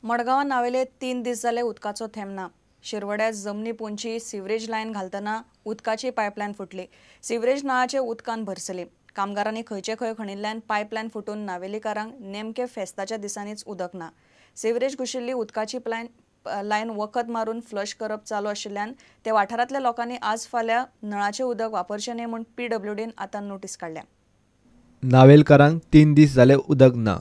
मडगांवां नावेले 3 दीस जाले उदकाचो थेंब ना. शिरवड्या जमनी पोंची सिवरेज लायन घालतना उदकाची पायपलायन फुटली. सिवरेज नळाचे उदकान भरसली. कामगारांनी खंयचे खंय खणिल्ल्यान पायपलायन फुटून नावेलीकारांक नेमके फेस्ताच्या दिसांनीच उदक ना. सिवरेज घुशिल्ली उदकाची लायन वखद मारून फ्लश करप चालू आशिल्ल्यान ते वाठारांतल्या लोकांनी आज फाल्यां नळाचें उदक वापरचें न्हय म्हूण पीडब्ल्यूडीन आतां नोटीस काडल्या. नावेलकारांक 3 दीस जाले उदक ना.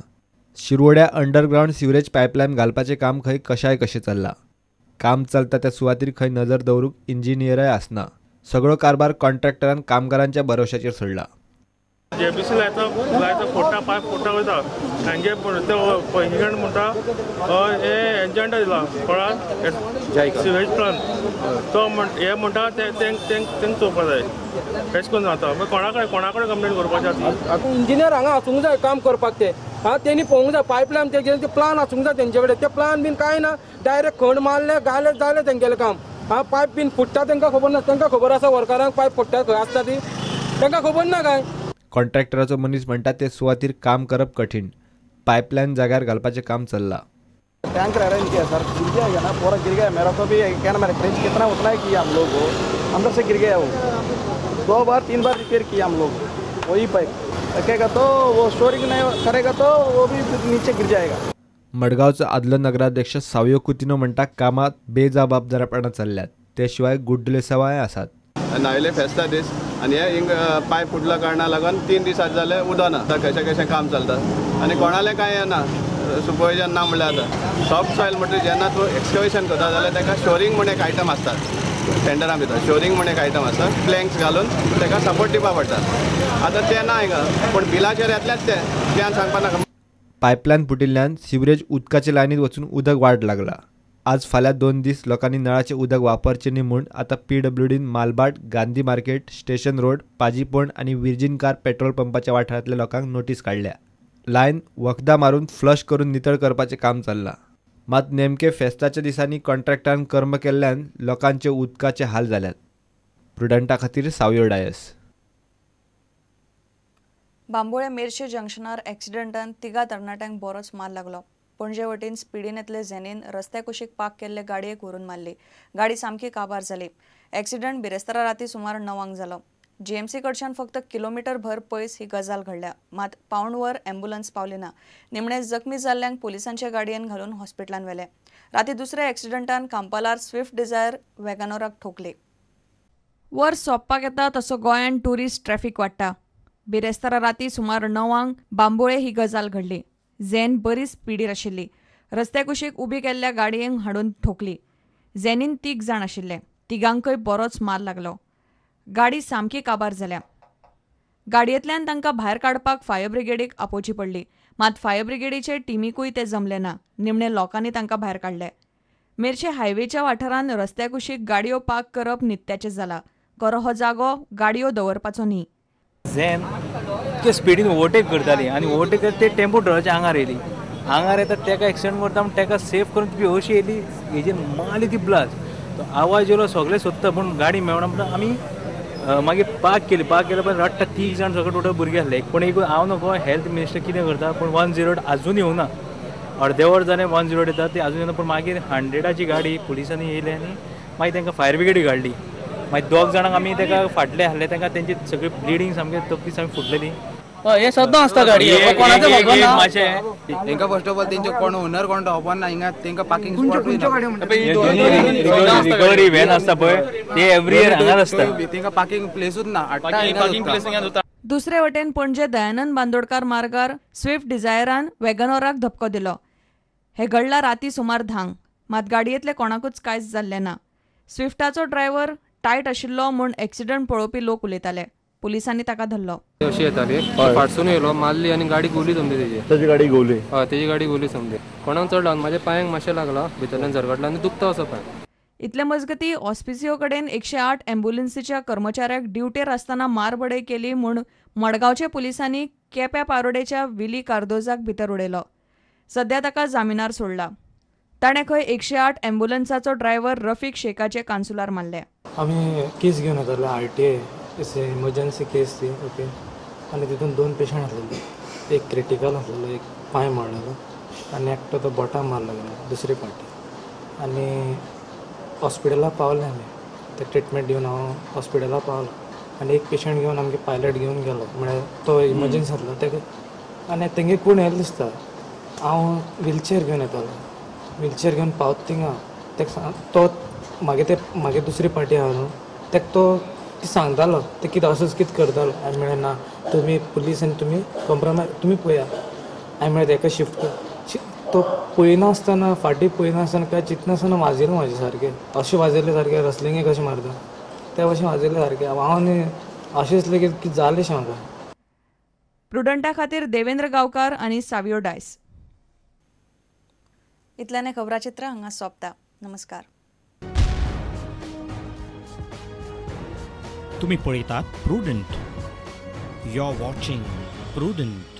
शिरवड्या अंडरग्रावंड सिवरेज पायपलायन घालपाचें काम खंय कशाय कशें चल्लां. काम चलता त्या सुवातीर खंय नजर दवरूंक इंजिनियरय आसना. सगळो कारभार कॉन्ट्रॅक्टरान कामगारांच्या भरोशाचेर सोडला. जेबीसी लायता लायता फोडटा पायप फोडटा वयता हांगे इंजिनियर म्हणटा हे एजंट दिला कोणा सिवेज प्लान तो हे म्हणटा ते तेंक चोवपा जाय. अशें करून जाता मागीर कोणा कडेन कंप्लेन करपाचें. आतां इंजिनियर हांगा आसूंक जाय काम करपाक ते आं तेणी पळोवंक जाय पायपलायन तेजे प्लान आसूंक जाय तेंचे कडेन. ते प्लान बीन कांय ना, डायरेक्ट खण मारले घाले जालें तेंगेलें काम. आं पायप बीन फुट्टा तेंकां खबर ना. तेंकां खबर आसा वर्करांक पायप फुट्टा खंय आसता ती तेंकां खबर ना काय. कॉन्ट्रॅक्टराचो मनीस म्हणटा ते सुवातीर काम करप कठीण. पायपलायन जाग्यार घालपाचें काम चल्लां. टैंकर अरेंज किया सर, गिर गया ना पूरा गिर गया. मेरा तो भी क्या ना मेरा ट्रेंच कितना उतना ही किया हम लोग को, अंदर से गिर गया वो. 2 बार 3 बार रिपेयर किया हम लोग वही पाइप. रखेगा तो वो स्टोरिंग नहीं करेगा तो वो भी नीचे गिर जाएगा. मडगांवचो आदलो नगराध्यक्ष सावियो कुतिनो म्हणटा कामात बेजबाबदारपणा चल्ल्यात, ते शिवाय गुड्डलेसावाय आसात. नावेले फेस्ता दीस आनी हे हिंग पायप फुटल्या कारणाक लागून 3 दीस जाले उदक ना. आतां कशें कशें काम चलता आनी कोणालें कांय येना सुपरविजन ना म्हणल्यार आतां सॉफ्ट सॉयल म्हणटा जेन्ना तूं एक्सकवेशन करता जाल्यार ताका शोरींग म्हूण एक आयटम आसता. टेंडरा भितर शोरींग म्हूण एक आयटम आसता, प्लँक्स घालून ताका सपोर्ट दिवपा पडटा. आतां तें ना हिंगा, पूण बिलाचेर येतलेंच तें त्यान सांगपा नाका. पायपलायन फुटिल्ल्यान सिवरेज उदकाचे लायनीत वचून उदक वाड लागला. आज फाल्यां 2 दीस लोकांनी नळाचें उदक वापरचें न्ही म्हूण आतां पीडब्ल्यूडीन Malbhat, Gandhi market, station road, Pajipond आनी विर्जीन कार पेट्रोल पंपाच्या वाठारांतल्या लोकांक नोटीस काडल्या. लायन वखदां मारून फ्लश करून नितळ करपाचें काम चल्लां. मात नेमके फेस्ताच्या दिसांनी कॉन्ट्रॅक्टरान कर्म केल्ल्यान लोकांचे उदकाचे हाल जाल्यात. प्रुडंटा खातीर सावियो डायस. बांबोळे मेरशे जंक्शनार एक्सिडंटान 3 तरणाट्यांक बरोच मार लागलो. पणजे वटेन स्पिडीन येतले झेनीन रस्त्या कुशीक पार्क केल्ले गाडयेक व्हरून मारली. गाडी सामकी काबार जाली. एक्सिडंट बिरेस्तारा राती सुमार 9 जालो. जीएमसी कडच्यान फक्त किलोमीटर भर पयस ही गजाल घडल्या. मात पावणवर ॲम्ब्युलन्स पावली ना. निमणे जखमी जाल्ल्यांक पुलिसांच्या गाडयेन घालून हॉस्पिटलान व्हेले. राती दुसऱ्या एक्सिडंटान कांपालार स्विफ्ट डिझायर वेगनोराक ठोकली. वर्स सोंपपाक येता तसो गोंयांत ट्युरिस्ट ट्रॅफिक वाडटा. बिरेस्तारा राती सुमार 9 बांबोळे ही गजाल घडली. झेन बरीच स्पिडीर आशिल्ली. रस्त्या कुशीक उबी केल्ल्या गाडयेक हाडून ठोकली. झेनीन 3 जाण आशिल्ले. तिगांकय बरोच मार लागलो. गाडी सामकी काबार जाल्या. गाडयेंतल्यान तांकां भायर काडपाक फायर ब्रिगेडीक आपोवची पडली. मात फायर ब्रिगेडीचे टिमीकूय ते जमले ना. निमणे लोकांनी तांकां भायर काडले. मेरशे हायवेच्या वाठारांत रस्त्या कुशीक गाडयो पार्क करप नित्याचें जाला. खरो हो जागो गाडयो दवरपाचो न्ही. झेन इतके स्पिडीन ओवरटेक करताली आनी ओवरटेक करता ते टेम्पो ड्रायव्हराच्या आंगार येयली. आंगार येता तेका एक्सिडंट करता म्हण तेका सेफ करून ती अशी येयली हेजेर मारली ती ब्लास्ट. तो आवाज येयलो सगळे सोदता पूण गाडी मेळना म्हणून आमी मागीर पार्क केली. पार्क केल्या पण रडटा 3 जाण सगळे टोटल भुरगे आसले. पूण एक हांव नको हेल्थ मिनिस्टर कितें करता पूण 108 आजून येवना. अर्दे वर जालें 108 येता ती आजून येवना. पूण मागीर 100ची गाडी पुलिसांनी येयली आनी मागीर तांकां फायर ब्रिगेडी काडली. मागीर 2 जाणांक आमी ताका फाटले हाडले. तांकां तेंची सगळी ब्लिडींग सामकी तकली सामकी फुटलेली. हे सद्दां आसता गाडी तेंका फर्स्ट ऑफ ऑल तेंचे कोण ओनर कोण खबर ना. हिंगा तेंका पार्किंग स्पॉट रिकवरी व्हॅन आसता पळय ते एवरी इयर हांगाच आसता. तेंका पार्किंग प्लेसूच ना. दुसरे वटेन पणजे दयानंद बांदोडकार मार्गार स्विफ्ट डिझायरान वेगनोराक धपको दिलो. हे घडला राती सुमार 10. मात गाडयेंतले कोणाकूच कांयच जाल्लें ना. स्विफ्टाचो ड्रायव्हर टायट आशिल्लो म्हूण एक्सिडंट पळोवपी लोक उलयताले. पुलिसांनी ताका धरलो. अशी येताली फाटसून येयलो मारली आनी गाडी गोली समजी तेजी. ताजी गाडी गोली? हय तेजी गाडी गोली समजी. कोणाक चड लागना, म्हाज्या पांयांक मातशें लागला, भितरल्यान झरगटला आनी दुखता असो पांय. इतले मजगती ऑस्पिसियो कडेन 108 ॲम्ब्युलन्सीच्या कर्मचाऱ्याक ड्युटेर आसतना मारबडय केली म्हूण मडगांवच्या पुलिसांनी केप्या पारोडेच्या विली कार्दोजाक भितर उडयलो. सध्या ताका जामिनार सोडला. ताणें खंय 108 ॲम्ब्युलन्साचो ड्रायव्हर रफीक शेखाचे कान्सुलार मारले. आमी केस घेवन येताले आरटीए इमर्जन्सी केस ती. ओके, आनी तितून 2 पेशंट आसलेले. एक क्रिटिकल आसलेलो, एक पांय मोडलेलो. आनी एकटो तो बोटाक मार लागलो दुसरे पार्टी. आनी हॉस्पिटलाक पावले आमी, ते ट्रिटमेंट दिवन हांव हॉस्पिटलाक पावलो आनी एक पेशंट घेवन आमगे पायलट घेवन गेलो, म्हळ्यार तो इमर्जन्सी जातलो तेका. आनी तेंगे कोण येयलें दिसता, हांव व्हिलचेर घेवन येतालो, व्हिलचेर घेवन पावता थिंगा तेका तो मागीर ते मागीर दुसरी पार्टी आहा न्हू तेका तो सांगतालो, ते कितें असोच कितें करतालो. हांवें म्हळें ना, तुमी पुलीस आनी तुमी कॉम्प्रोमायज, तुमी पळया. हांवें म्हळें तेका शिफ्ट कर. तो पळयनासतना, फाटीं पळयनासतना, काय चिंतनासतना वाजयलें म्हाजें सारकें, अशें वाजयलें सारकें रसलिंगे कशें मारता त्या भशेन वाजयलें सारकें. हांव आनी अशें दिसलें की जालें शें म्हाका. प्रुडंटा खातीर देवेंद्र गांवकार आनी सावियो डायस. इतल्याने खबराचित्र हांगा सोंपता. नमस्कार. तुम्ही पळयतात Prudent. You are watching Prudent.